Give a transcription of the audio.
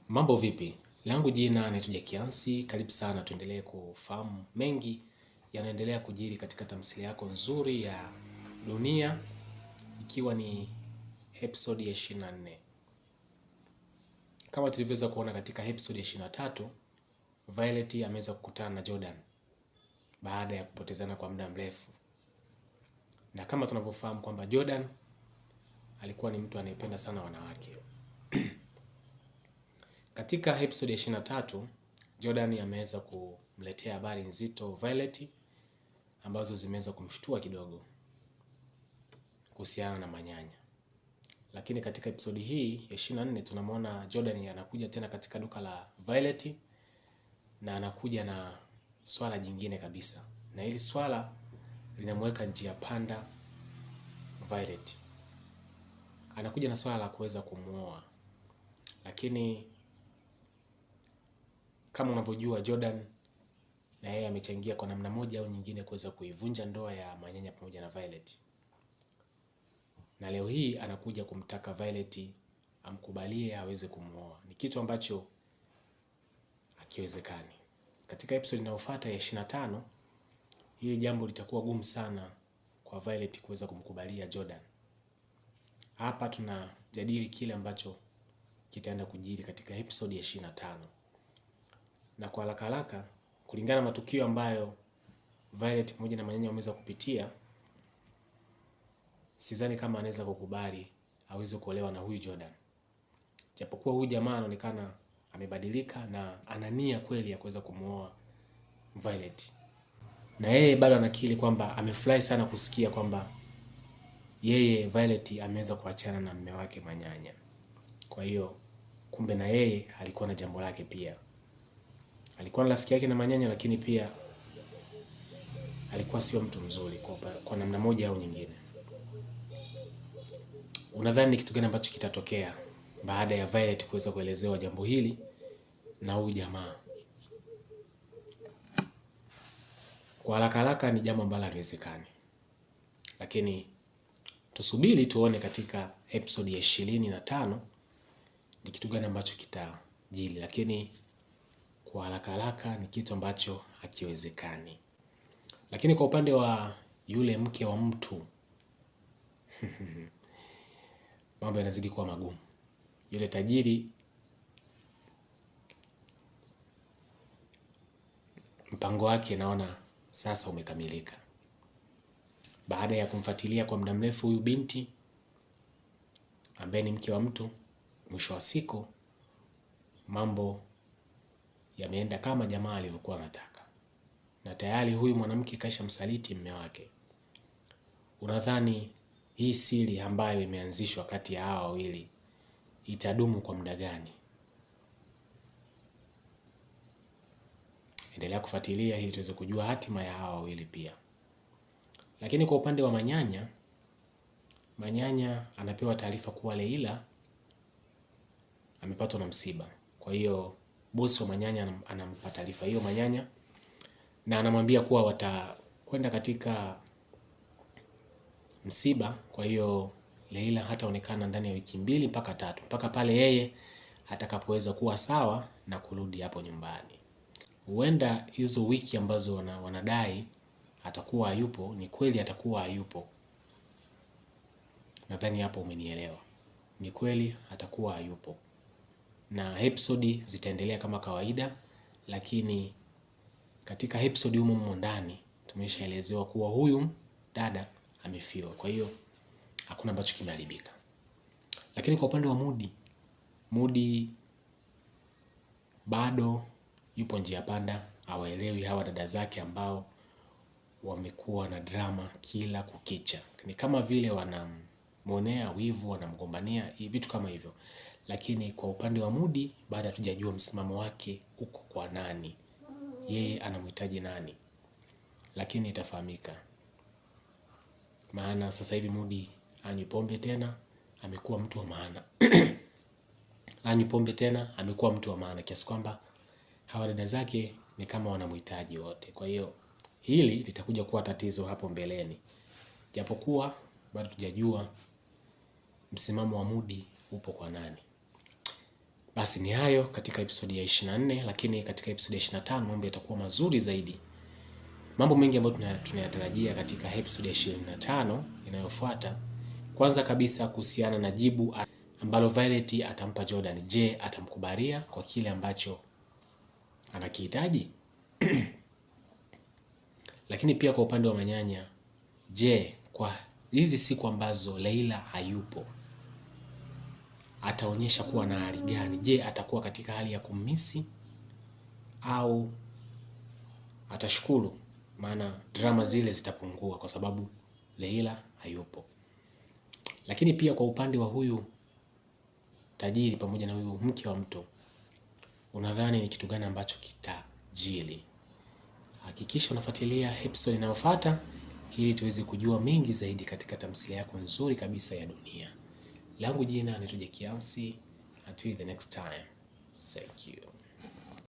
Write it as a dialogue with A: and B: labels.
A: Mambo vipi? Langu jina naitwa Jack Karibu sana tuendelee kufahamu mengi yanaendelea kujiri katika tamthilia yako nzuri ya Dunia, ikiwa ni episode ya 24. Kama tulivyoweza kuona katika episode ya 23, Violet ameweza kukutana na Jordan baada ya kupotezana kwa muda mrefu, na kama tunavyofahamu kwamba Jordan alikuwa ni mtu anayependa sana wanawake. Katika episode ya 23, Jordan ameweza kumletea habari nzito Violet ambazo zimeweza kumshtua kidogo kuhusiana na Manyanya. Lakini katika episodi hii ya 24 tunamwona Jordan anakuja tena katika duka la Violet na anakuja na swala jingine kabisa, na hili swala linamweka njia panda Violet. Anakuja na swala la kuweza kumuoa, lakini kama unavyojua Jordan na yeye amechangia kwa namna moja au nyingine kuweza kuivunja ndoa ya Manyanya pamoja na Violet, na leo hii anakuja kumtaka Violet amkubalie aweze kumuoa. Ni kitu ambacho hakiwezekani. Katika episode inayofuata ya 25, hili jambo litakuwa gumu sana kwa Violet kuweza kumkubalia Jordan. Hapa tunajadili kile ambacho kitaenda kujiri katika episode ya 25 na kwa haraka haraka, kulingana na matukio ambayo Violet pamoja na Manyanya wameweza kupitia, sidhani kama anaweza kukubali aweze kuolewa na huyu Jordan, japokuwa huyu jamaa anaonekana amebadilika na ana nia kweli ya kuweza kumuoa Violet, na yeye bado anakiri kwamba amefurahi sana kusikia kwamba yeye Violet ameweza kuachana na mume wake Manyanya. Kwa hiyo kumbe na yeye alikuwa na jambo lake pia. Alikuwa na rafiki yake na Manyanya, lakini pia alikuwa sio mtu mzuri kwa namna moja au nyingine. Unadhani ni kitu gani ambacho kitatokea baada ya Violet kuweza kuelezewa jambo hili na huyu jamaa? Kwa haraka haraka ni jambo ambalo haliwezekani, lakini tusubiri tuone katika episode ya 25 ni kitu gani ambacho kitajili, lakini kwa haraka haraka ni kitu ambacho hakiwezekani. Lakini kwa upande wa yule mke wa mtu mambo yanazidi kuwa magumu. Yule tajiri mpango wake naona sasa umekamilika. Baada ya kumfuatilia kwa muda mrefu huyu binti ambaye ni mke wa mtu, mwisho wa siku mambo yameenda kama jamaa alivyokuwa anataka, na tayari huyu mwanamke kashamsaliti mume wake. Unadhani hii siri ambayo imeanzishwa kati ya hawa wawili itadumu kwa muda gani? Endelea kufuatilia ili tuweze kujua hatima ya hawa wawili pia. Lakini kwa upande wa Manyanya, Manyanya anapewa taarifa kuwa Leila amepatwa na msiba. Kwa hiyo bosi wa Manyanya anampa taarifa hiyo Manyanya na anamwambia kuwa watakwenda katika msiba, kwa hiyo Leila hataonekana ndani ya wiki 2 mpaka 3, mpaka pale yeye atakapoweza kuwa sawa na kurudi hapo nyumbani. Huenda hizo wiki ambazo wanadai atakuwa hayupo, ni kweli atakuwa hayupo. Nadhani hapo umenielewa. Ni kweli atakuwa hayupo. Na episode zitaendelea kama kawaida, lakini katika episode humo humo ndani tumeshaelezewa kuwa huyu dada amefiwa. Kwa hiyo hakuna ambacho kimeharibika. Lakini kwa upande wa Mudi, Mudi bado yupo njia panda, hawaelewi hawa dada zake ambao wamekuwa na drama kila kukicha. Ni kama vile wanamwonea wivu, wanamgombania, vitu kama hivyo. Lakini kwa upande wa Mudi bado hatujajua msimamo wake uko kwa nani, yeye anamhitaji nani, lakini itafahamika. Maana sasa hivi Mudi hanywi pombe tena, amekuwa mtu wa maana hanywi pombe tena, amekuwa mtu wa maana kiasi kwamba hawa dada zake ni kama wanamhitaji wote. Kwa hiyo hili litakuja kuwa tatizo hapo mbeleni, japokuwa bado tujajua msimamo wa Mudi upo kwa nani. Basi ni hayo katika episodi ya 24, lakini katika episodi ya 25 mambo yatakuwa mazuri zaidi. Mambo mengi ambayo tunayatarajia katika episodi ya 25 inayofuata, kwanza kabisa kuhusiana na jibu ambalo Violet atampa Jordan. Je, atamkubalia kwa kile ambacho anakihitaji? Lakini pia kwa upande wa Manyanya, je, kwa hizi siku ambazo Leila hayupo ataonyesha kuwa na hali gani? Je, atakuwa katika hali ya kumisi au atashukuru? Maana drama zile zitapungua kwa sababu Leila hayupo. Lakini pia kwa upande wa huyu tajiri pamoja na huyu mke wa mtu, unadhani ni kitu gani ambacho kitajili? Hakikisha unafuatilia episode inayofuata ili tuweze kujua mengi zaidi katika tamthilia yako nzuri kabisa ya Dunia. Langu jina naitwa Jackie Yansi. Until the next time. Thank you.